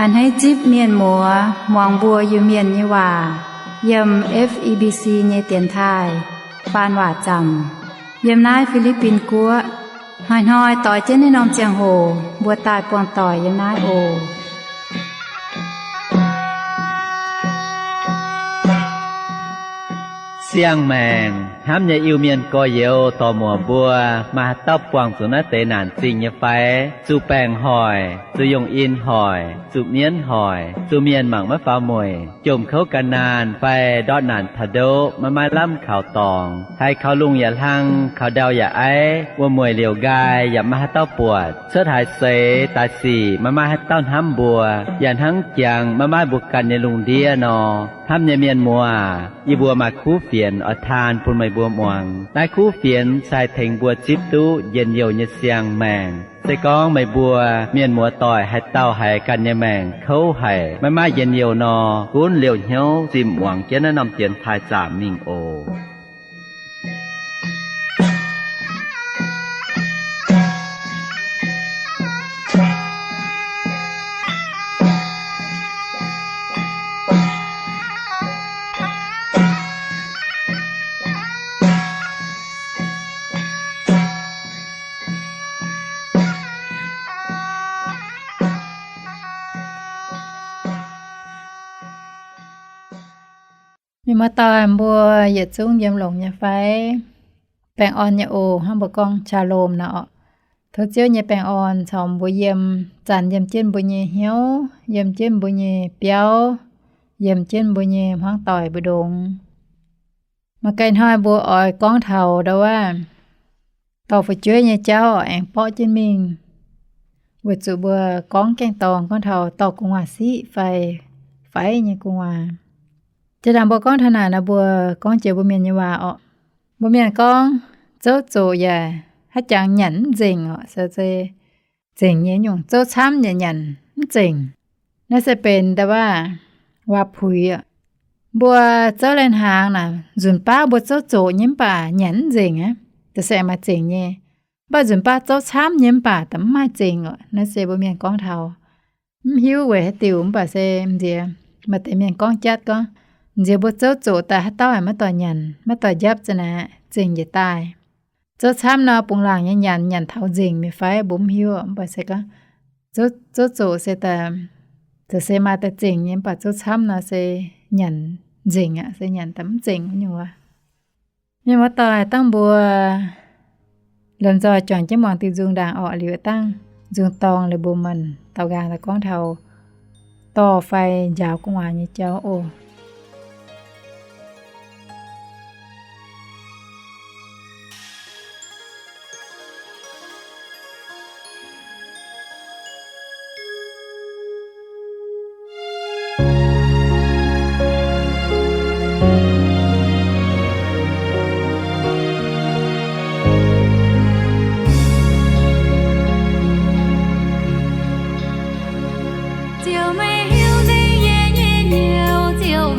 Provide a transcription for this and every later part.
A'hneiv zipv mienh muoz muangx mbuo Iu-Mienh nyei waac yiem F E B C nyei dienx taaih faan waac zaamc yiem naaiv Fi^li^bin Guoqv. Hnoi-hnoi doix jienv naaiv norm ziangh hoc mbuo daaih buangh doic yiem naaiv oc. Siang-maengc hnamv nyei Iu-Mienh gorx-youz dorc-muoc mbuo, maaih haaix dauh buangh zuqc naaiv deix naanc zingh nyei fai? Zuqc baengc hoic, zuqc yungh in hoic, zuqc mienv hoic, zuqc mienh mangc maiv faaux mueic, jomc kouv gan naanh fai ndortv naanc taux ndoqv maiv maaih lamh kaux dorngx, haiz kaux lungh yaac hlang, kaux ndau yaac aiv, wuom-mueic liouc nqaai yaac maiv maaih haaix dauh buatc, cuotv haaix seix daaih sic maiv maaih haaix dauh hnamv mbuo, yaac hnangv jangx maiv maaih mbuo ganh nyei lungh ndiev nor. Hnamv nyei mienh muoz, yie mbuo maaih kuv fienx oix taan bun meih mbuo muangx. Naaiv kuv fienx se haih tengx mbuo zipv duqv njien-youh nyei siang-maengc. Se gorngv meih mbuo mienh muoz doic haaix dauh haiz ganh nyei maengc kouv haic, maiv maaih njien-youh nor, gunv liouh hnyouv zinh muangx jienv naaiv norm dienx taaih zaamc mingh oc. Mienh muoz-doic mbuo yietc zungv yiem longx nyei fai? Baengh orn nyei oc. Hnangv mbuo gorngv Shalom nor, tov Ziouv nyei baengh orn caux mbuo yiem, zanc yiem jienv mbuo nyei hnyouv, yiem jienv mbuo nyei biauv, yiem jienv mbuo nyei hmuangv doic mbu'ndongx. Maaih ganh hnoi mbuo oix gorngv taux ndau wuov dorh fu'jueiv nyei jauv aengx borqv jienv mingh, weic zuqc mbuo gorngv gaengh dorngx gorngv taux dorh gu'nguaaz siqv fai faix nyei gu'nguaaz. Jiex ndaangc mbuo gorngv taux naaic nor, mbuo gorngv jiex mbuo mienh nyei waac orqc. Mbuo mienh gorngv, zouv zoqc yaac haaix jangx nyanc mv nzengc orqc, se zengc nyei nyungc, zouv camv yaac nyanc mv nzengc. Naaiv se benx ndau wuov waac-puix orqc. Mbuo zouv lai hnaangx naaic, nzunc baav mbuo zouv zoqc nyei mv baac nyanc mv nzengc aqv, da'seix maaih zengc nyei. Mv baac nzunc baav zouv camv nyei mv baac da'mv maaih zengc orqc. Naaiv se mbuo mienh gorngv taux mv hiuv weic haaix diuc, mv baac se m'nziex maaih deix mienh gorngv jatv gorngv, m'nziex mbuo zouv zoqc daaih haaix dauh maiv doic nyanc, maiv doic njapv za'naaic, zengc njiec daaih. Zouv camv nor bungx laangc nyei nyanc, nyanc taux nzengc mi'aqv fai mbuo mv hiuv. Mv baac se gorngv zouv zoqc se daaih, za'gengh maaih daaih zengc nyei, mv baac zouv camv nor se nyanc nzengc aqv, se nyanc daaih mv zengc nyungc wuov. Mienh muoz-doic, dangh mbuo lomh nzoih juangc jienv muangx diuh nzung ndaangc orqc, liuz dangh nzung dorng liuz mbuo maanc daaux nqaang daaih gorngv taux dorh fai njaaux gu'nguaaz nyei jauv oc. Ziouv meih hiuv duqv yie nyei hnyouv, Ziouv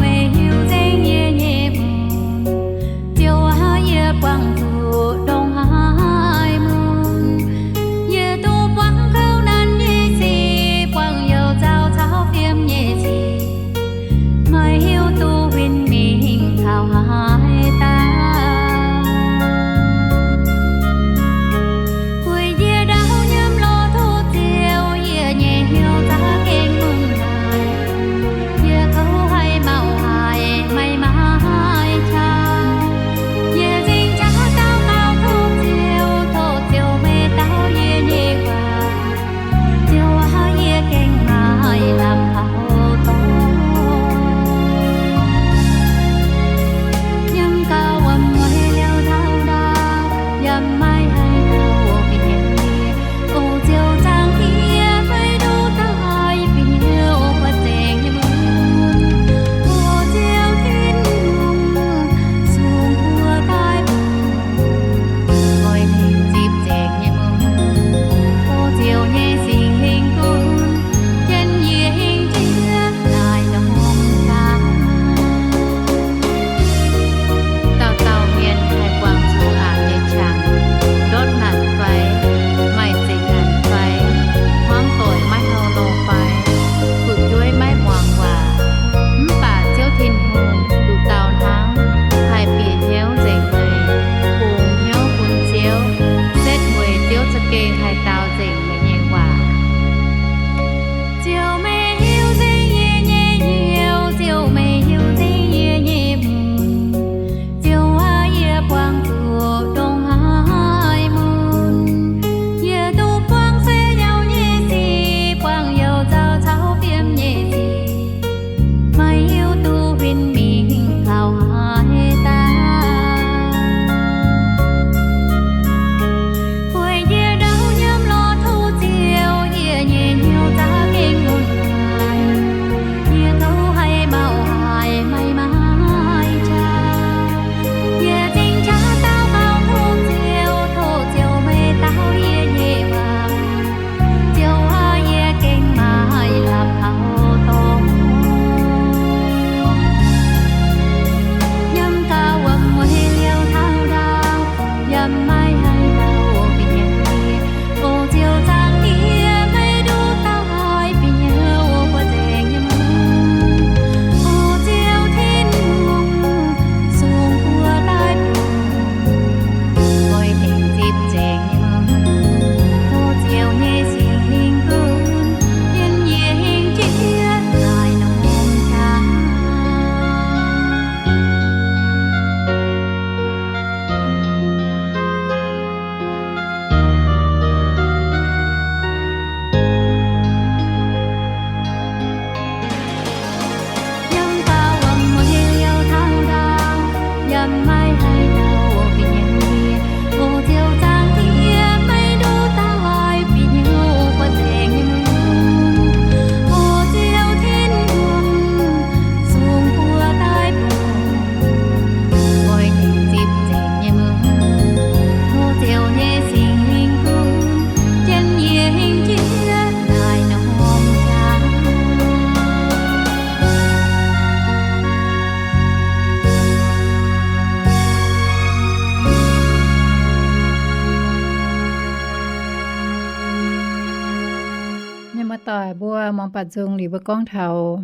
Doic mbuo muangx baaux nzung liuz mbuo gorngv taux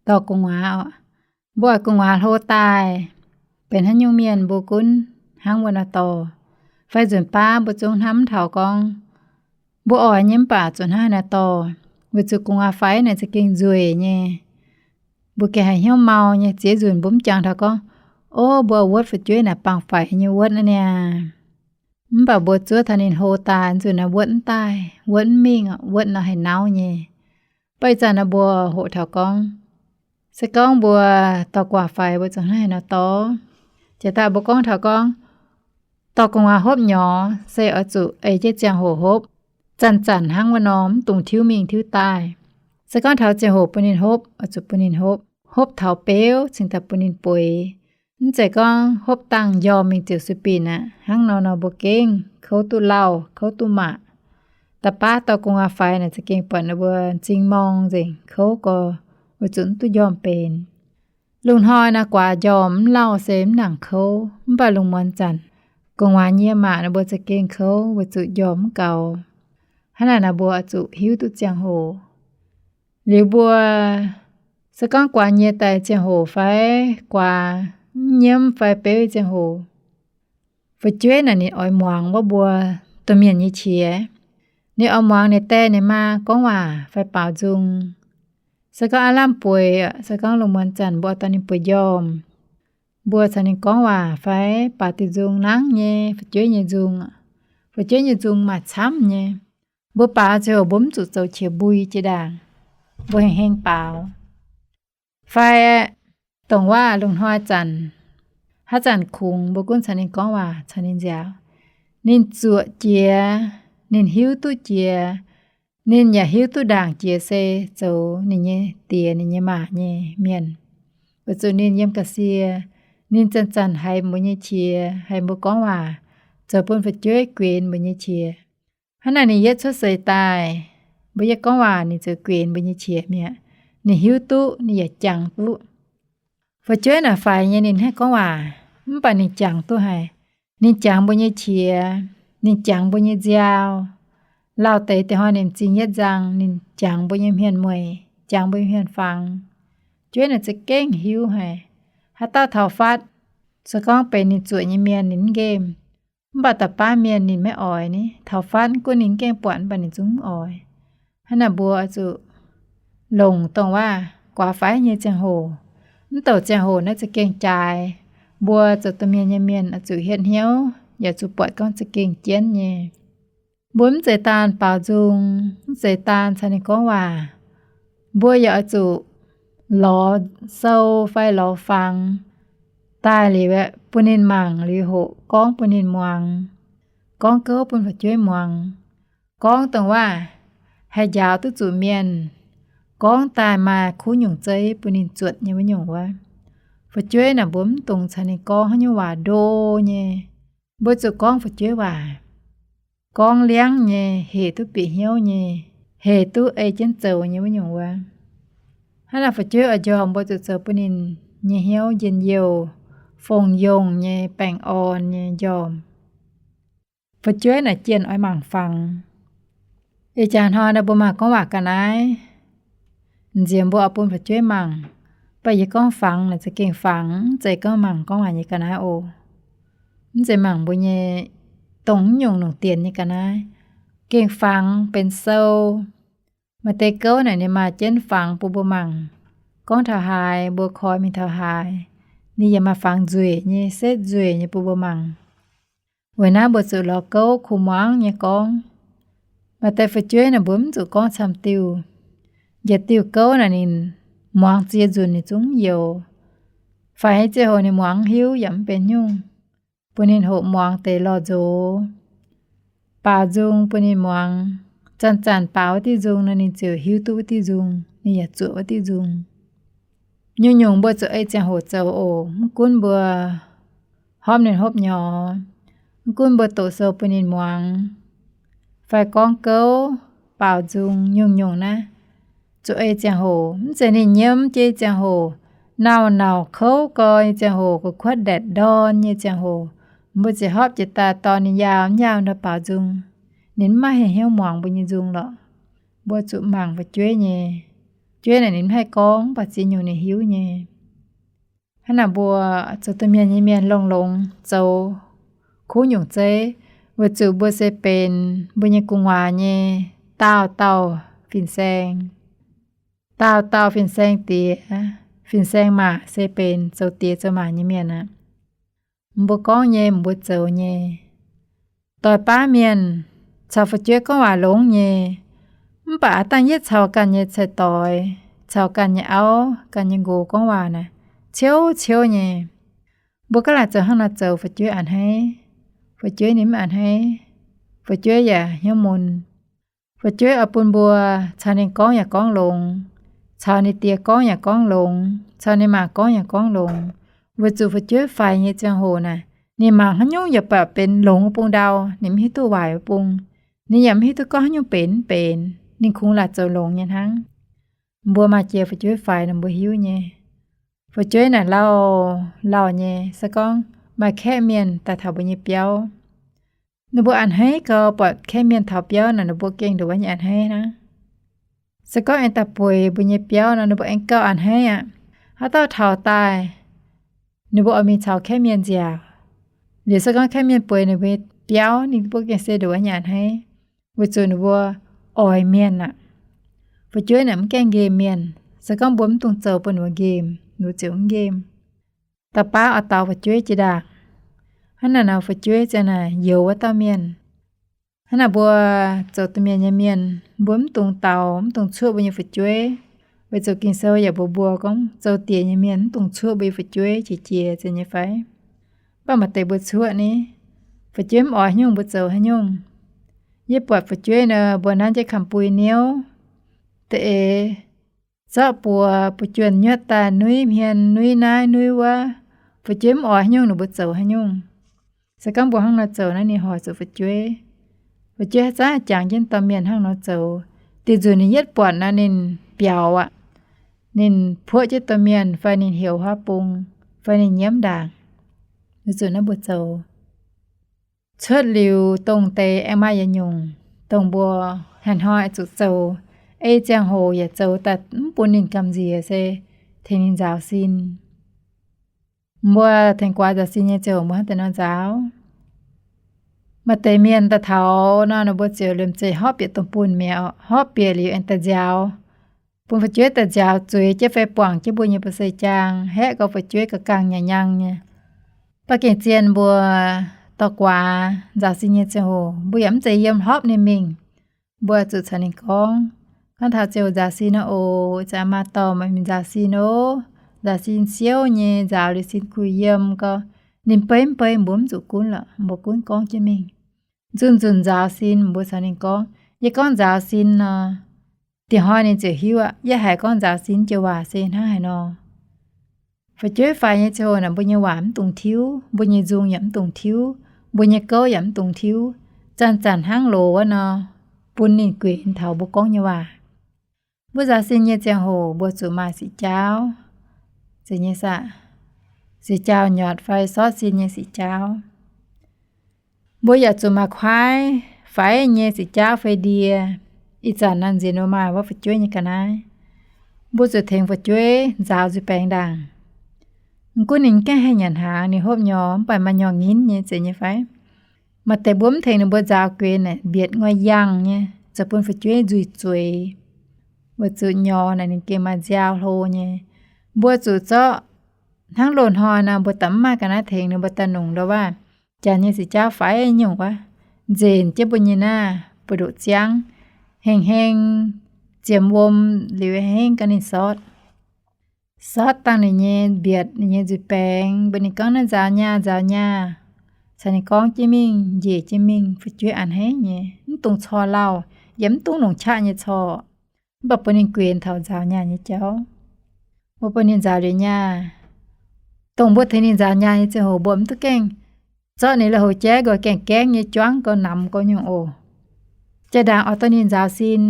dorh gu'nguaaz oc. Mbuo oix gu'nguaaz hlo daaih, benx haaix nyungc mienh mbuo gunv hnangv wuov nor dorh. Fai nzunc baav mbuo zungv hnamv taux gorngv mbuo oix nyei mv baac zuqc hnangv haaix nor dorh, weic zuqc gu'nguaaz faix naaic za'gengh nzueic nyei. Mbuo gengh haih hnyouv mau nyei. Ziex nzunc mbuo mv jangx taux gorngv, ov, mbuo wuotv fu'jueiv naaic bangc faix nyei wuotv naaiv niaa. Mv baac mbuo zuov taux ninh hlo daaih, nzunc naaiv wuotv mv daaih, wuotv mv mingh, wuotv nor haih nauv nyei. Beiv zanc naaiv mbuo hoqc taux gorngv, se gorngv mbuo dorh gu'nguaaz faix mbuo zuqc hnangv haaix nor dorh. Jiex daaih mbuo gorngv taux gorngv dorh gu'nguaaz hopv nyorx se oix zuqc ei jienv ziangh hoc hopv. Zanc-zanc hnangv wuov norm mv dungx tiuv mingh tiuv daaih. Se gorngv taux ziangh hoc bun ninh hopv, oix zuqc bun ninh hopv. Hopv taux beuv cingx daaih bun ninh bueix. Mv zeiz gorngv hopv dangh njormh mingh ziouc sueih binc aqv. Hnangv nor nor mbuo gengh kouv duqv lauh, kouv duqv maac. Da'baav dorh gu'nguaaz faix naaic za'gengh buatc ninh mbuo m'zing morng nzengc, kouv gorx, weic zuqc mv duqv njormh benx. Lungh hnoi naaiv guaax njormh mv lauh se mv nangc kouv, mv baac lungh muonz zanc gu'nguaaz nyie maac ninh mbuo za'gengh kouv weic zuqc njormh mv gaux. Hnangv naaic naaic mbuo oix zuqc hiuv duqv ziangh hoc. Liuz mbuo se gorngv guaax nyie daaih ziangh hoc fai guaax mv nyiemv fai beuv ziangh hoc, fu'jueiv naaic ninh oix muangx wuov mbuo domh mienh nyei qiex. Ninh oix muangx ninh die ninh maa gorngv waac fai baaux nzung. Se gorngv aav lamh bueix, se gorngv lungh muonz zanc mbuo dorh ninh bueix njormh, mbuo caux ninh gorngv waac fai baaux diuh nzung nangv nyei, fu'jueiv nyei nzung, fu'jueiv nyei nzung maaih camv nyei. Mbuo baaux ziangh hoc mbuo mv zuqc zoux qiex mbui jiex ndaangc, mbuo hengx hengx baaux. Fai dongh waac lungh hnoi zanc, haaix zanc kungx mbuo gunv caux ninh gorngv waac, caux ninh nziaaux, ninh zuoqc jiex, ninh hiuv duqv jiex, ninh yaac hiuv duqv ndaangc jiex se zoux ninh nyei die ninh nyei maa nyei mienh. Weic zuqc ninh yiem ga'sie, ninh zanc-zanc haiz mbuo nyei qiex, haiz mbuo gorngv waac, zoux bun fu'jueiv guenx mbuo nyei qiex. Hnangv naaic ninh yietv cuotv seix daaih, mbuo yietv gorngv waac ninh ziouc guenx mbuo nyei qiex mi'aqv. Ninh hiuv duqv, ninh yaac jangx duqv. Fu'jueiv naaic faix nyei ninh haih gorngv waac, mv baac ninh jangx duqv haic. Ninh jangx mbuo nyei qiex, ninh jangx mbuo nyei nziaaux. Lauh deix diex hnoi ninh m'zing yietv nzang, ninh jangx mbuo nyei hmien mueic, jangx mbuo nyei hmien fangx. Fu'jueiv naaic za'gengh hiuv haic. Haaix dauh taux fatv, se gorngv benx ninh zuoqc nyei mienh ninh mv nqemh, mv baac da'baav mienh ninh maiv oix ni. Taux fatv gunv ninh mv gengh buatc mv baac ninh zungv mv oix. Hnangv naaic mbuo oix zuqc longc dongh waac guaax faix nyei ziangh hoc. Mv douc ziangh hoc naaiv za'gengh jaaix. Mbuo zoux domh mienh nyei mienh oix zuqc hietv hnyouv, yaac zuqc buatc gorngv za'gengh jienv nyei. Mbuo mv zeiz daan baaux nzung, mv zeiz daan caux ninh gorngv waac. Mbuo yaac oix zuqc lorz sou fai lorz fangx daaih liuz aeqv, bun ninh mangc liuz hoqc gorngv bun ninh muangx, gorngv gouv bun fu'jueiv muangx, gorngv dongh waac haih njaaux duqv zuqc mienh, gorngv daaih maaih kuv nyungc zeiv bun ninh zuotc nyei wuov nyungc wuov. Fu'jueiv naaic mbuo mv dungx caux ninh gorngv haaix nyungc waac ndo nyei. Mbuo zuqc gorngv fu'jueiv waac, gorngv liangv nyei, hec duqv bieqc hnyouv nyei, hec duqv ei jienv zoux nyei wuov nyungc wuov. Hnangv naaic fu'jueiv oix njormh mbuo zuqc zoux bun ninh nyei hnyouv njien-youh, fongc yongh nyei, baengh orn nyei njormh. Fu'jueiv naaic jienh oix mangc fangx. Ih jaax hnoi naaiv mbuo maaih gorngv waac ga'naaiv, nziex mbuo oix bun fu'jueiv mangc. Mv baac yie gorngv fangx naaic za'gengh fangx, mv zeiz gorngv mangc gorngv waac nyei ga'naaiv oc. Mv zeiz mangc mbuo nyei dongh mv nyungc longc dienx nyei ga'naaiv. Gengh fangx benx sou. Maaih deix gouv naaic ninh maaih jienv fangx bun mbuo mangc. Gorngv taux haaix mbuo koi mingh taux haaix. Ninh yaac maaih fangx nzueic nyei, setv nzueic nyei bun mbuo mangc. Weic naaiv mbuo zuqc lorz gouv kuh muangx nyei gorngv. Maaih deix fu'jueiv naaic mbuo mv zuqc gorngv camv diuh. Njiec diuh gouv naaic ninh muangx ziex nzunc ninh zungv mv youx. Fai ziangh hoc ninh muangx mv hiuv yaac mv benx nyungc. Bun ninh hoqc muangx deix lorh nzox, baaux nzung bun ninh muangx. Zanc-zanc baaux wuov diuh nzung nor ninh ziouc hiuv duqv wuov diuh nzung, ninh yaac zuoqc wuov diuh nzung. Nyungc-nyungc mbuo zuqc ei ziangh hoc zoux oc. Mv gunv mbuo horpv ninh hopv nyorx, mv gunv mbuo doqc sou bun ninh muangx, fai gorngv gouv, baaux nzung, nyungc-nyungc naaiv zuqc ei ziangh hoc. Mv zeiz ninh nyiemv jei ziangh hoc, nauc-nauc kouv gau nyei ziangh hoc, gu'kuotv ndaetc ndorn nyei ziangh hoc, mbuo ziouc horpv jiex daaih dorh ninh nyaah, nyaah ndau baaux nzung. Ninh mv maaih hnyouv muangx mbuo nyei nzung lorqc. mbuo zuqc mangc fu'jueiv nyei. Fu'jueiv naaic ninh mv haih gorngv, mv baac ziex nyungc ninh hiuv nyei. Hnangv naaic mbuo zoux domh mienh nyei mienh longx-longx zoux kuv nyungc zeiv, weic zuqc mbuo se benx mbuo nyei gu'nguaaz nyei daauh dauh fin-saeng. Daauh dauh fin-saeng diex, fin-saeng maac se benx zoux diex zoux maac nyei mienh aqv. Mbuo gorngv nyei, mbuo zoux nyei. Doix baav mienh caux fu'jueiv gorngv waac longx nyei, mv baac aav dangh yietv caux ganh nyei cai-doix, caux ganh nyei auv, ganh nyei nqox gorngv waac naaic, ciouv ciouv nyei. Mbuo gaav laaic zoux hnangv nor zoux, fu'jueiv a'hneiv. Fu'jueiv ninh mv a'hneiv. Fu'jueiv yaac hnyouv mun. Fu'jueiv oix bun mbuo caux ninh gorngv yaac gorngv longx, caux ninh diex gorngv yaac gorngv longx, caux ninh maac gorngv yaac gorngv longx, weic zuqc fu'jueiv faix nyei ziangh hoc naaic, ninh mangc haaix nyungc yaac buatc benx longx wuov bung ndau, ninh mv hiuv duqv waaic wuov bung. Ninh yaac mv hiuv duqv gorngv haaix nyungc benx mv benx, ninh kungx laaic zoux longx nyei hnangv. Mbuo maaih jiex fu'jueiv faix nor mbuo hiuv nyei. Fu'jueiv naaic lauh lauh nyei, se gorngv maaih kaeqv mienh daaih taux mbuo nyei biauv, ninh mbuo a'hneiv gau. Buatc kaeqv mienh taux biauv naaic, ninh mbuo gengh ndongc wuov nyei a'hneiv hnangv. Se gorngv aengx daaih bueix mbuo nyei biauv nor, ninh mbuo aengx gauh a'hneiv aqv. Haaix dauh taux daaih, ninh mbuo oix mingh caux kaeqv mienh nziaauc. Liuz se gorngv kaeqv mienh bueix ninh mbuo nyei biauv, ninh mbuo gengh se ndongc wuov nyei a'hneiv, weic zuqc ninh mbuo oix mienh aqv. Fu'jueiv naaic mv gaengh nqemh mienh. Se gorngv mbuo mv dungx zoux bun ninh mbuo nqemh, ninh mbuo ziouc mv nqemh. Dauh baav oix daux fu'jueiv jiex ndaangc. Hnangv naaic nor fu'jueiv ziang naaic youx wuov dauh mienh. Hnangv naaic mbuo zoux domh mienh nyei mienh, mbuo mv dungx daux, mv dungx cuoqv mbuo nyei fu'jueiv. Weic zuqc Ging-Sou yaac mbuox mbuo gorngv zoux diex nyei mienh mv dungx cuoqv mbuo nyei fu'jueiv qiex jiez, zeiz nyei fai? Mv baac maaih deix mbuo cuoqv ni, fu'jueiv mv oix haaix nyungc mbuo zoux haaix nyungc. Yie buatc fu'jueiv nor, mbuo nanv jienv kamx-bui-niouv, da'eix zorqv buoz buoz-juonh nyuotv daaih nuiv hmien, nuiv naaiv nuiv wuov. Fu'jueiv mv oix haaix nyungc ninh mbuo zoux haaix nyungc. Se gorngv mbuo hnangv nor zoux naaiv, ninh hoic zuqc fu'jueiv. Fu'jueiv haaix zanc jangx jienv domh mienh hnangv nor zoux, dih nzunc ninh yietv buatc nor ninh biaux aqv. Ninh puoqv jienv domh mienh fai ninh heuc huaav bung, fai ninh nyiemv ndaangc. Nzunc naaiv mbuo zoux cuotv liuz dongh deix aengx maaih yietc nyungc, dongh mbuo hnoi-hnoi zuqc zoux, ei ziangh hoc yaac zoux daaih mv bun ninh gamh nziex se tengx ninh nzaaux sin. Mbuo tengx guaax nzaaux sin nyei ziouc mbuo hnangv deix nor nzaaux. Maaih deix mienh daaih taux nor, ninh mbuo ziouc liemh zeih horpc bieqc domh bunh mi'aqv. Horpc bieqc liuz aengx daaih nziaaux, bun fu'jueiv daaih nziaaux zueiz jienv fai buangc jienv mbuo nyei ba'seix jaang, haeqv gau fu'jueiv ga'gangh nyei nyangh nyei. Baac gengh zien mbuo dorh guaax nzaaux sin nyei ziangh hoc, mbuo yaac mv zeiz yiem horpc ninh mingh. Mbuo zuqc caux ninh gorngv, gorngv taux ziouc nzaaux sin nor oc, ih zanc maa dorh meih mingh nzaaux sin oc. Nzaaux sin siouv nyei, nzaaux liuz sin kuh yiem gau. Ninh beiv mv beiv mbuo mv zuqc gunv lorqc, mbuo gunv gorngv jienv mingh. Nzunc nzunc nzaaux sin mbuo caux ninh gorngv, yie gorngv nzaaux sin nor, dih hnoi ninh ziouc hiuv aqv. Yie haiz gorngv nzaaux sin joux waac se hnangv haaix nor. Fu'jueiv faix nyei ziangh hoc naaic, mbuo nyei waac mv dungx tiuv, mbuo nyei nzung yaac mv dungx tiuv, mbuo nyei gouv yaac mv dungx tiuv. Zanc-zanc hnangv loz wuov nor, bun ninh guenx taux mbuo gorngv nyei waac. Mbuo nzaaux sin nyei ziangh hoc mbuo zuqc maaih siqc jaauv, zeiz nyei saah? Siqc jaauv-nyotc fai sortv sin nyei siqc jaauv. Mbuo yaac zuqc maaih kuaaiv faix nyei siqc jaauv fai ndie. Ih zanc naaiv nziex nor maaih wuov fu'jueiv nyei ga'naaiv. Mbuo zuqc tengx fu'jueiv nzaaux nzuih baengx ndaangc. Mv gunv ninh gaengh haih nyanc hnaangx, ninh hopv nyorx mv baac maaih nyorx nginv nyei, zeiz nyei fai? Maaih deix mbuo mv tengx ninh mbuo nzaaux guenx naaic, mbietc ngoi yangh nyei, zoux bun fu'jueiv nzuih zueiz. Weic zuqc nyorx naaic ninh gengh maaih nziaaux hlo nyei. Mbuo zuqc zorqv hnangv loz-hnoi nor, mbuo da'mv maaih ga'naaiv tengx ninh mbuo daaih nongc ndo waac, janx nyei siqc jaauv faix nyungc wuov, nzenc jienv mbuo nyei naaiv buoz-ndoqv ziangv, heng heng ziemx wuom liuz heng heng gan ninh sortv. Sortv dangh ninh nyei mbietc, ninh nyei nzuih baengx, mbuox ninh gorngv naaiv nzaaux nyaah, nzaaux nyaah, caux ninh gorngv jienv mingh, njiec jienv mingh, fu'jueiv a'hneiv nyei, mv dungx corc lauh, yaac mv dungx longc qaqv nyei corc. Mv baac bun ninh guenx taux nzaaux nyaah nyei jauv. Mbuo bun ninh nzaaux liuz nyaah, dongh mbuo tengx ninh nzaaux nyaah nyei ziangh hoc mbuo mv duqv gaengh zorqv ninh lui-houx jaiv nqoi gaengh gaengv nyei juangv gau namx gau nyungc oc. Jaa-ndaangc oix dorh ninh nzaaux sin,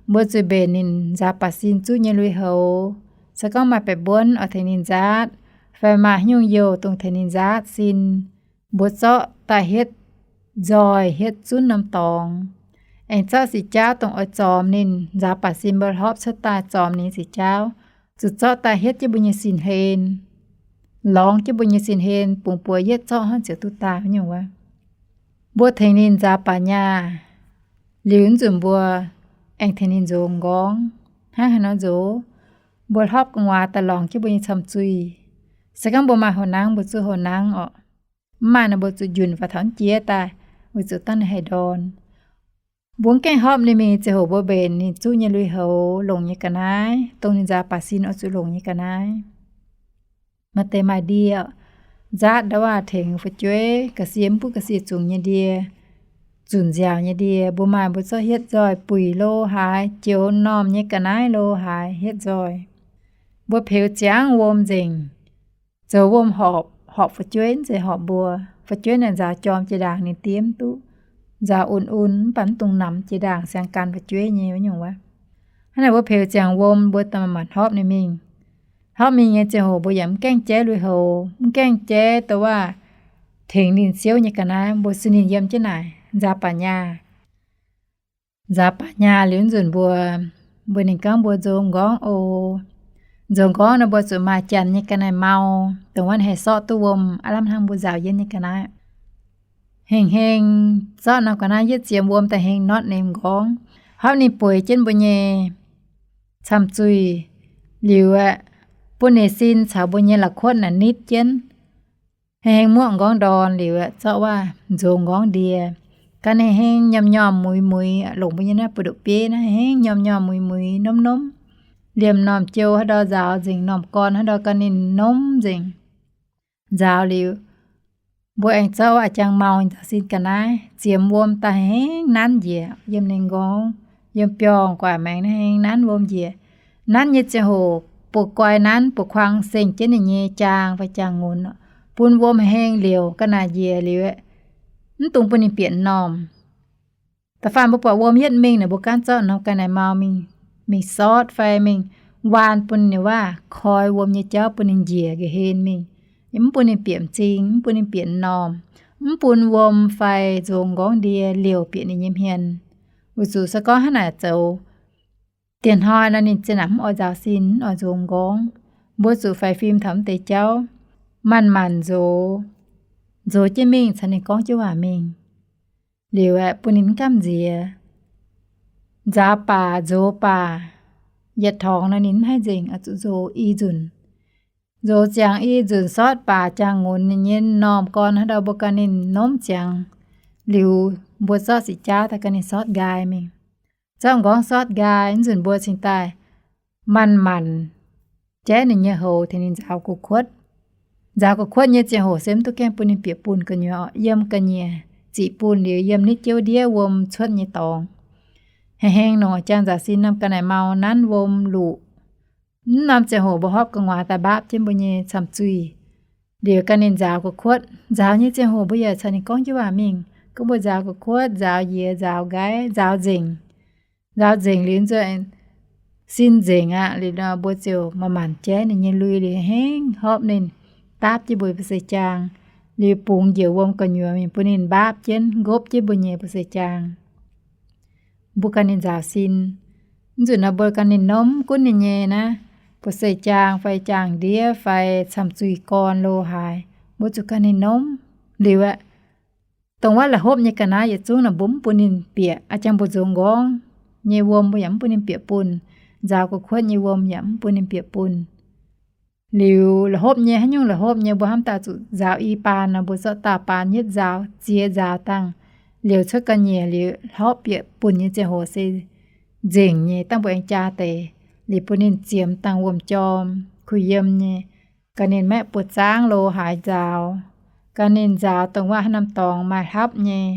mbuo zuqc mbenc ninh nzaaux baac sin zuqv nyei lui-houx. Se gorngv maaih baeqc mbuonv oix tengx ninh nzaatv, fai maaih haaix nyungc youh dongh tengx ninh nzaatv sin, mbuo zorqv daaih hietv nzoih hietv zunv norm dorngx. aengx zorqv siqc jaauv dongh oix zormx ninh nzaaux baac sin mbuo hlopv cuotv daaih zormx ninh siqc jaauv, zuqc zorqv daaih hietv jienv mbuo nyei sin-hlen, lorngx jienv mbuo nyei sin-hlen, bungx buoz yietv zorqv hnangv ziouc duqv daaih nyungc wuov. Mbuo tengx ninh nzaaux baac nyaah, liuz nzunc mbuo aengx tengx ninh nzox m'nqorngv. Hnangv haaix nor nzox? Mbuo hlopv gu'nguaaz daaih lorngx jienv mbuo nyei camh zuih. Se gorngv mbuo maaih houc nangv, mbuo zuqc houc nangv orqc. Mv maaih nor mbuo zuqc njunh faaux taux jiex daaih, weic zuqc dangh ninh haih ndorn. Mbuo mv gaengh hlopv ninh mingh ziangh hoc mbuo mbenc ninh zuqv nyei lui-houx longc nyei ga'naaiv, dongh ninh nzaaux baac sin oix zuqc longc nyei ga'naaiv. Maaih deix maaih ndie, nzaatv ndau waac tengx fu'jueiv ga'sie, mv butv ga'sie zungx nyei ndie, zunc nziaauc nyei ndie, mbuo maaih mbuo zorqv hietv nzoih buic lo haaix, joux m'normh nyei ga'naaiv lo haaix hietv nzoih. Mbuo peux ziangv wuom nzengc, zoux wuom horpc, horpc fu'jueiv, mv zeiz horpc mbuo. Fu'jueiv naaic nzaaux jorm jiex ndaangc ninh diev mv duqv, nzaaux un-un mv baac mv dungx namx jiex ndaangc siang gan fu'jueiv nyei wuov nyungc wuov. Hnangv naaic mbuo peux ziangx wuom mbuo daaih manc-manc hlopv ninh mingh. Hlopv mingh nyei ziangh hoc mbuo yaac mv gaengh jaiv lui-houx, mv gaengh jaiv ndau waac tengx ninh siouv nyei ga'naaiv, mbuo suiv ninh yiem jienv naaic nzaaux baac nyaah. Nzaaux baac nyaah liuz nzunc mbuo mbuox ninh gorngv mbuo nzox m'nqorngv oc. Nzox m'nqorngv nor mbuo zuqc maaih janx nyei ga'naaiv-mau, dongh wuov haih sortv duqv wuom aav lamh hnangv mbuo nzaaux yiem nyei ga'naaiv. Heng-heng zorqv norm ga'naaiv yietv ziemx wuom daaih heng notv ninh m'nqorngv, hlopv ninh bueix jienv mbuo nyei camh zuih liuz aeqv, bun ninh sin caux mbuo nyei la'kuotv naaic nitv jienv. Heng-heng muoqv m'nqorngv ndorn liuz aeqv, zorqv waac nzox m'nqorngv ndie. Gan heng-heng nyormh-nyormh muix-muix, longc mbuo nyei naaiv buoz-ndoqv-bieiv naaiv heng-heng nyormh-nyormh muix-muix, nomv-nomv, liemh m'normh jou haaix ndau nzaaux nzengc, m'normh gorn haaix ndau gan ninh nomv nzengc. Nzaaux liuz, mbuo aengx zorqv waac jangx mau nzaaux sin ga'naaiv, ziemx wuom daaih heng-heng nanv njiec yiem ninh m'nqorngv, yiem biorngh gu'nguaaic maengx naaiv heng-heng nanv wuom njiec. Nanv nyei ziangh hoc buoz-guai nanv, buoz-kuang seng jienv ninh nyei jaang fai jaang-nqonx, bun wuom heng-heng liouc ga'naaiv njiec liuz aeqv, mv dungx bun ninh bieqc m'normh. Da'faanh mbuo buatc wuom yietv mingh naaic, mbuo gaanv zorqv norm ga'naaiv-mau mingh, mingh sortv fai mingh waanh bun ninh waac koi wuom nyei jauv bun ninh njiec nqa'hlen mingh. Yie mv bun ninh bieqc m'zing, mv bun ninh bieqc m'normh, mv bun wuom fai nzox m'nqorngv ndie liouc bieqc ninh nyei hmien. Weic zuqc se gorngv hnangv naaic zoux, dieh hnoi nor ninh zinh naaic mv oix nzaaux sin, mv oix nzox m'nqorngv. Mbuo zuqc faix fim taux mv deix jauv, manc-manc nzox. Nzox jienv mingh caux ninh gorngv jienv waac mingh. Liuz aeqv, bun ninh mv gamh nziex. Nzaaux baac nzox baac, yietc torngx nor ninh mv haih nzengc, oix zuqc nzox i nzunc. Nzox ziangx i nzunc sortv baac jaang-nqonx ninh nyei m'normh gorn haaix ndau mbuo gan ninh nomv ziangx. Liuz mbuo zorqv siqc jaauv daaih gan ninh sortv nqaai mingh. Zorqv m'nqorngv sortv nqaai nzunc mbuo cingx daaih manc-manc jaiv ninh nyei houx tengx ninh nzaaux gu'kuotv. Nzaaux gu'kuotv nyei ziangh hoc se mv duqv gaengh bun ninh bieqc bunh gu'nyuoz, yiem ga'nyiec ziqc bunh liuz yiem nitv jouv ndiev wuom cuotv nyei dorngx. Heng-heng nongc jangx nzaaux sin norm ga'naaiv-mau nanv wuom luqc. Mv norm ziangh hoc mbuo hopv gu'nguaaz daaih mbaapv jienv mbuo nyei camh zuih. Liuz gan ninh nzaaux gu'kuotv. Nzaaux nyei ziangh hoc mbuo yaac caux ninh gorngv jienv waac mingh. Gorngv mbuo nzaaux gu'kuotv, nzaaux njiec, nzaaux nqaiv, nzaaux nzengc. Nzaaux nzengc liuz nzuonx sin nzengc aqv. Liuz nor mbuo ziouc manc-manc jaiv ninh nyei lui liuz hengv hopv ninh, daapv jienv mbuo nyei buoz-seix jaang, liuz bungx njiec wuom gu'nyuoz mingh bun ninh mbaapv jienv, nqopv jienv mbuo nyei buoz-seix jaang. Mbuo gan ninh nzaaux sin. Mv nzunc nor mbuo gan ninh nomv gunv ninh nyei naaiv buoz-seix jaang fai jaang-ndiev fai camh zuih gorn lo haaix, mbuo zuqc gan ninh nomv. Liuz aeqv, dongh wuov la'hopv nyei ga'naaiv yietc zungv naaic mbuo mv bun ninh bieqc. A'jang mbuo nzox m'nqorngv nyei wuom mbuo yaac mv bun ninh bieqc bunh. Nzaaux gu'kuotv nyei wuom yaac mv bun ninh bieqc bunh. Liuz la'hopv nyei, haaix nyungc la'hopv nyei mbuo hnamv daaih zuqc nzaaux i baan nor, mbuo zorqv daauh baan yietv nzaaux, ziex nzaaux dangh, liouc cuotv ga'nyiec liuz, hlopv bieqc bunh nyei ziangh hoc se nzengc nyei. Dangh mbuo aengx jaa deix liuz bun ninh ziemx dangh wuom-jorm, kuh yiem nyei, gan ninh maeqv buoz-zaangv lo haaix nzaaux, gan ninh nzaaux dongh wuov haaix norm dorngx maaih hlapv nyei,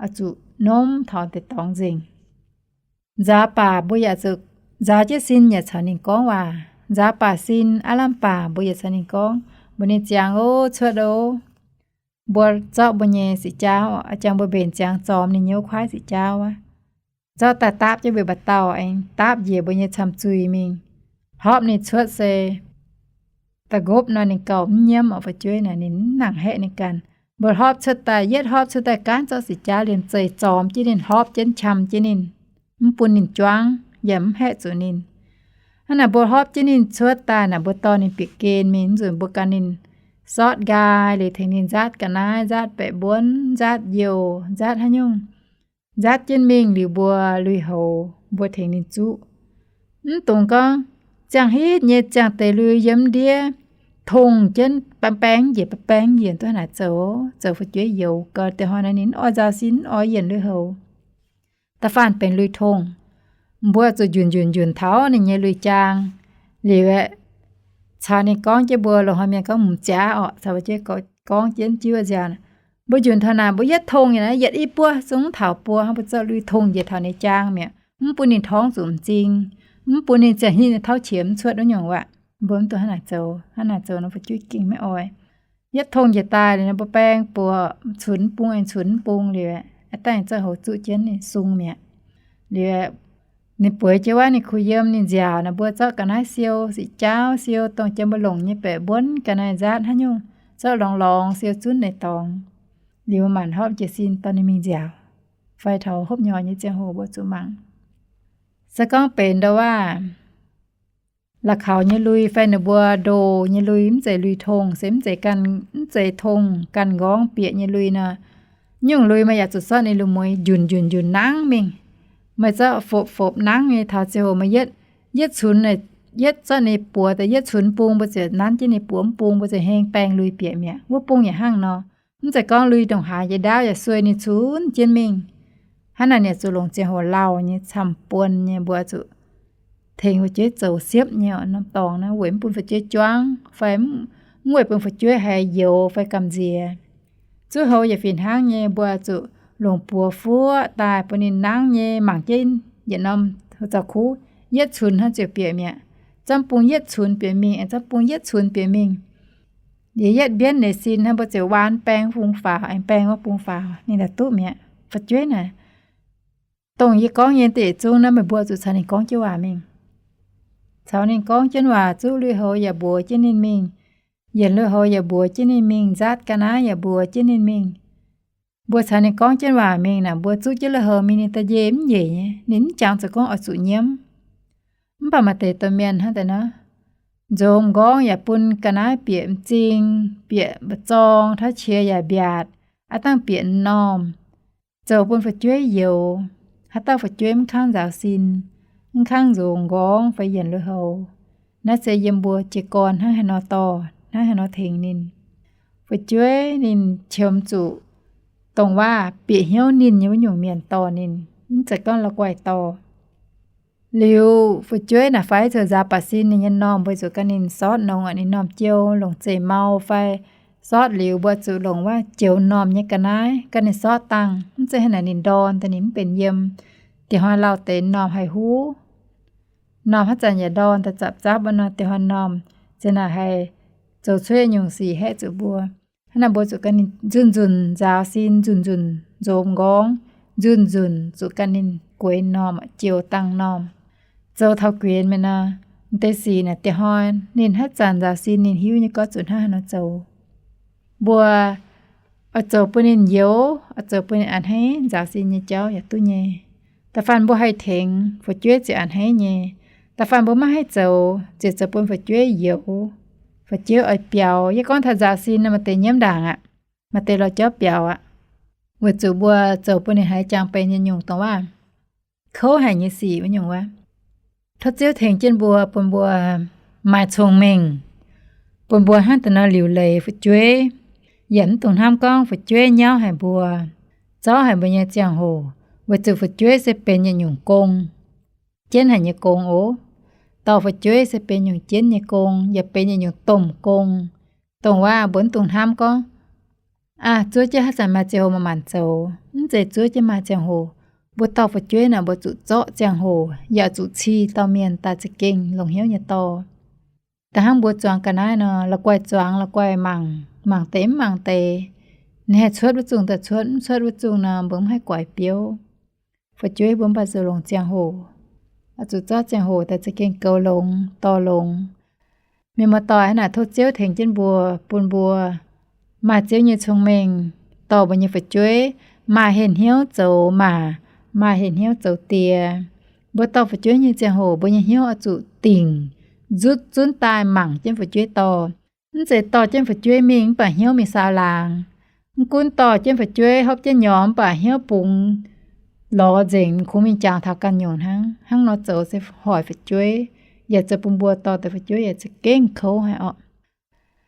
oix zuqc nomv taux deix dorngx nzengc. Nzaaux baac mbuo yaac zuqc nzaaux jienv sin yaac caux ninh gorngv waac. Nzaaux baac sin aav lamh baac mbuo yaac caux ninh gorngv, mbuox ninh ziangx, Ov, cuotv ov. Mbuo zorqv mbuo nyei siqc jaauv, a'jang mbuo mbenc ziangx zormx ninh nyei wuov kuaaiv siqc jaauv aqv, zorqv daaih daapv jienv mbuo mba'dauh, aengx daapv njiec mbuo nyei camh zuih mingh, hlopv ninh cuotv se da'nqopv nor ninh gauh mv nyiemv oc. Fu'jueiv naaic ninh mv nangc haeqv ninh ganh. Mbuo hlopv cuotv daaih, yietv hlopv cuotv daaih gaanv zorqv sic jaav liemh zeih zormx jienv ninh, hlopv jienv qam jienv ninh, mv bun ninh juangv yaac mv haeqv zuqc ninh. Hnangv naaic mbuo hlopv jienv ninh cuotv daaih naaic, mbuo dorh ninh bieqc gen mingh, mv nzunc mbuo gan ninh sortv nqaai liuz tengx ninh nzaatv ga'naaiv, nzaatv baeqc mbuonv, nzaatv youh, nzaatv haaix nyungc, nzaatv jienv mingh liuz mbuo lui-houx mbuo tengx ninh zuqv. Mv dungx gorngv ziangh hitv nyei ziangh deix lui yiem ndiev tongh jienv baeng baeng njiec, baeng baeng njiec, duqv hnangv naaic zoux, zoux fu'jueiv youx gau. Da'hnoi naaic ninh mv oix nzaaux sin, mv oix yienc lui-houx, da'faanh benx lui-tongh. Mbuo zuqc njunc njunc njunc taux ninh nyei lui-jaang liuz aeqv, caux ninh gorngv jienv mbuo loz-hnoi mienh gorngv mungz ziaav orqc, caux mbuo jienv gorngv jienv jiuv nziaaux. Mbuo njunc taux naaic mbuo yietv tongh nyei naaiv, yietc i buo zungv taux buo hnangv, mbuo zorqv lui tongh njiec taux ninh jaang mi'aqv, mv bun ninh torngv zuqc m'zing, mv bun ninh ziangh hitv nyei tauv qiex mv cuotv wuov nyungc waac. Mbuo mv dungx hnangv naaic zoux. Hnangv naaic zoux nor fu'jueiv gengh maiv oix. Yietv tongh njiec daaih liuz nor mbuo baeng buoqc, cunx mv bung, aengx cunx mv bung liuz, aa, dangh zorqv houx zuqv jienv ninh sung mi'aqv. Liuz ninh bueix jienv wuov, ninh kuh yiem ninh nziaauc naaic, mbuo zorqv ga'naaiv siou, siqc jaauv siou, dongh jiem mbuo longc nyei baeqc mbuonv, ga'naaiv nzaatv haaix nyungc, zorqv lorngx lorngx siou zunv leiz dorngx. Liuz mbuo maanc hlopv jiez sin dorh ninh mingh nziaauc, fai taux hopv nyorx nyei ziangh hoc mbuo zuqc mangc. Se gorngv benx ndau waac la'kaux nyei lui fai ninh mbuo ndoh nyei lui, mv zeiz lui-tongh, se mv zeiz ganh, mv zeiz tongh ganh nqorngv bieqc nyei lui nor, nyungc lui meih yaac zuqc zorqv ninh lungh mueiz njunc njunc njunc nangv mingh. Meih zorqv fopv fopv nangv nyei taux ziangh hoc meih yietv, yietv cunx, yietv zorqv ninh buoz daaih, yietv cunx bung mbuo ziouc nanv jienv ninh buoz, mv bung mbuo ziouc heng baeng lui bieqc mi'aqv. Wuov bung yaac hnangv nor. Mv zeiz gorngv lui ndongc haaix jiex ndaauv yaac sueih ninh cunx jienv mingh. Hnangv naaic ninh zuqc longc ziangh hoc lauh nyei, camv-buonc nyei, mbuo zuqc tengx fu'jueiv zoux siepv nyei norm dorngx naaiv, weic mv bun fu'jueiv juangv fai mv weic bun fu'jueiv haiz youx fai gamh nziex. Zuov houx yaac fih hnangv nyei, mbuo zuqc longc buoz fuoqv daaih bun ninh nangv nyei, mangc jienv yietc norm zaux-kuv, yietv cunx hnangv ziouc bieqc mi'aqv. Zangv bung yietv cunx bieqc mingh, aengx zangv bung yietv cunx bieqc mingh. Liuz yietv mbienv leiz sin hnangv, mbuo ziouc waan baeng bung faaux, aengx baeng wuov bung faaux, ninh daaih duqv mi'aqv. Fu'jueiv naaic, dongh yie gorngv nyei deic zungv naaiv, meih mbuo zuqc caux ninh gorngv jienv waac mingh. Caux ninh gorngv jienv waac, zuqv lui-houx yaac mbuox jienv ninh mingh, yienc lui-houx yaac mbuox jienv ninh mingh, nzaatv ga'naaiv yaac mbuox jienv ninh mingh. Mbuo caux ninh gorngv jienv waac mingh naaic, mbuo zuqv jienv lui-houx mingh ninh da'njeh mv nyeic nyei, ninh mv jangx zoux gorngv oix zuqc nyiemv. Mv baac maaih deix domh mienh hnangv deix nor, nzox m'nqorngv yaac bun ga'naaiv bieqc m'zing, bieqc mba'zorng, tauv qiex yaac mbiaatc, aav dangh bieqc m'normh, zoux bun fu'jueiv youx. Haaix dauh fu'jueiv mv kangv nzaaux sin, mv kangv nzox m'nqorngv fai yienc lui-houx, naaiv se yiem mbuo jiez gorn hnangv haaix nor dorh, hnangv haaix nor tengx ninh. Fu'jueiv ninh qiemx zuqc dongh waac bieqc hnyouv ninh nyei wuov nyungc mienh dorh ninh, mv zeiz gorngv la'guaih dorh. Liuz fu'jueiv naaic fai zoux nzaaux baac sin ninh nyei m'normh, mbuo zuqc gan ninh sortv nongx, ninh m'normh jiou longc zeih mau fai sortv liuz mbuo zuqc longc waac joux m'normh nyei ga'naaiv gan ninh sortv dangh. Mv zeiz hnangv naaic ninh ndorn daaih ninh mv benx yiem. Diex hnoi lauh deix m'normh haih huv. M'normh haaix zanc yaac ndorn daaih zapc zapv wuov nor, diex hnoi m'normh za'naaic haih zoux cuotv nyungc sic haeqv zuqc mbuo. Hnangv naaic mbuo zuqc gan ninh nzunc nzunc nzaaux sin, nzunc nzunc nzox m'nqorngv, nzunc nzunc zuqc gan ninh gueix m'normh, joux dangh m'normh. Zoux taux guenx mi'aqv nor, m'deix sic naaic diex hnoi ninh haaix zanc nzaaux sin ninh hiuv nyei gorngv zuqc hnangv haaix nor zoux. Mbuo oix zoux bun ninh youx, oix zoux bun ninh a'hneiv, nzaaux sin nyei jauv yaac duqv nyei. Da'faanh mbuo haih tengx fu'jueiv ziouc a'hneiv nyei. Da'faanh mbuo maiv haih zoux ziouc zoux bun fu'jueiv youx, fu'jueiv oix biaux. Yie gorngv taux nzaaux sin nor maaih deix nyiemv ndaangc aqv, maaih deix lorz jauv biaux aqv. Weic zuqc mbuo zoux bun ninh haiz jangx benx nyei nyungc dongh waac kouv haic nyei sic wuov nyungc wuov. Tov Ziouv tengx jienv mbuo, bun mbuo maaih cong-mengh, bun mbuo hnangv deix nor liuc leiz fu'jueiv, yaac mv dungx hnamv gorngv fu'jueiv nyauv haic mbuo, zorqv haic mbuo nyei ziangh hoc, weic zuqc fu'jueiv se benx yietc nyungc gong, jienv haic nyei gong oc. Dorh fu'jueiv se benx nyungc jienv nyei gong, yaac benx yietc nyungc domh gong. Dongh waac mbuo mv dungx hnamv gorngv, aa, zuov jienv haaix zanc maaih ziangh hoc maanc maanc zoux. Mv zeiz zuov jienv maaih ziangh hoc. Mbuo dorh fu'jueiv naaic mbuo zuqc zorqv ziangh hoc, yaac zuqc cih dauh mienh daaih za'gengh longc hnyouv nyei dorh. Da'hnangv mbuo zuangx ga'naaiv nor, la'guaih zuangx la'guaih mangc, mangc deix mv mangc deix. Ninh haih cuotv wuov zungh daaih cuotv, mv cuotv wuov zungh nor mbuo mv haih guaix biouv. Fu'jueiv mbuo mv baac zuqc longc ziangh hoc, zuqc zorqv ziangh hoc daaih za'gengh goux longx dorh longx. Mienh muoz-doic, hnangv naaic tov Ziouv tengx jienv mbuo, bun mbuo maaih Ziouv nyei cong-mengh dorh mbuo nyei fu'jueiv maaih henh hnyouv zoux maac, maaih henh hnyouv zoux die. Mbuo dorh fu'jueiv nyei ziangh hoc mbuo nyei hnyouv oix zuqc dingc, zutv zunv daaih mangc jienv fu'jueiv dorh. Mv zeiz dorh jienv fu'jueiv mingh mv baac hnyouv mingh saau laangz. Mv gunv dorh jienv fu'jueiv hopv jienv nyorx mv baac hnyouv bungx lorz nzengc, kungx mingh jangx taux ganh nyungc hnangv. Hnangv nor zoux se hoic fu'jueiv, yaac zoux bun mbuo dorh deix fu'jueiv yaac za'gengh kouv haic orqc.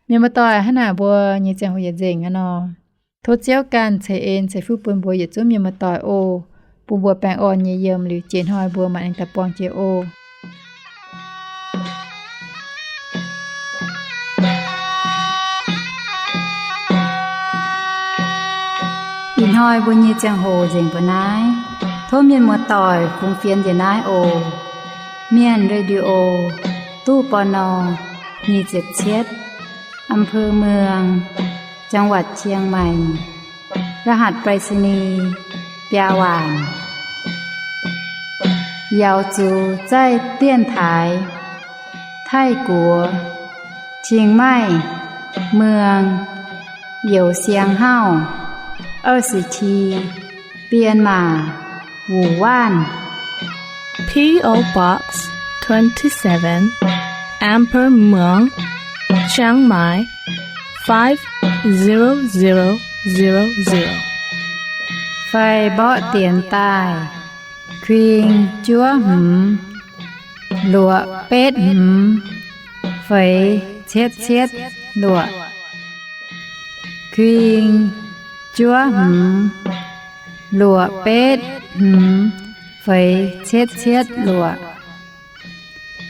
Mienh muoz-doic, hnangv naaic mbuo nyei ziangh hoc yaac nzengc aqv nor. Tov Ziouv ganh ceix en ceix fuqv bun mbuo yietc zungv mienh muoz-doic oc. Bun mbuo baengh orn nyei yiem liuz jiex hnoi mbuo maaih aengx daaih buangh jiex oc. Ih hnoi mbuo nyei ziangh hoc nzengc mbuo naaiv. Tov mienh muoz-doic fungx fienx njiec naaiv oc. Mienh Radio, ตู้ ปณ. nyic ziepc cietv, อำเภอเมือง จังหวัดเชียงใหม่ รหัสไปรษณีย์ biaa waanc. Yaux zuqc zaih dienx taaix Taiv-Guoqv, Chiang Mai, Muang, Youz Siang Hauv, 二十七, Myanmar, Wuhan. P O Box twenty-seven, Amber Muang, Chiang Mai, five zero zero zero zero. Fai mborqv dienx daaih: kuing juov hmz luoqc betv hmz feix cietv cietv luoqc. Kuing juov hmz luoqc betv hmz feix cietv cietv luoqc.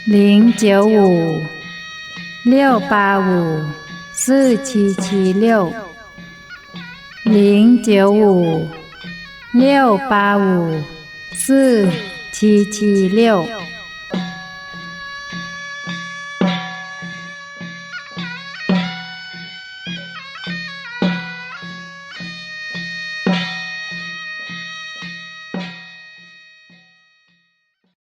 零九五 六八五 四七七六. 零九五 六八五 四七七六.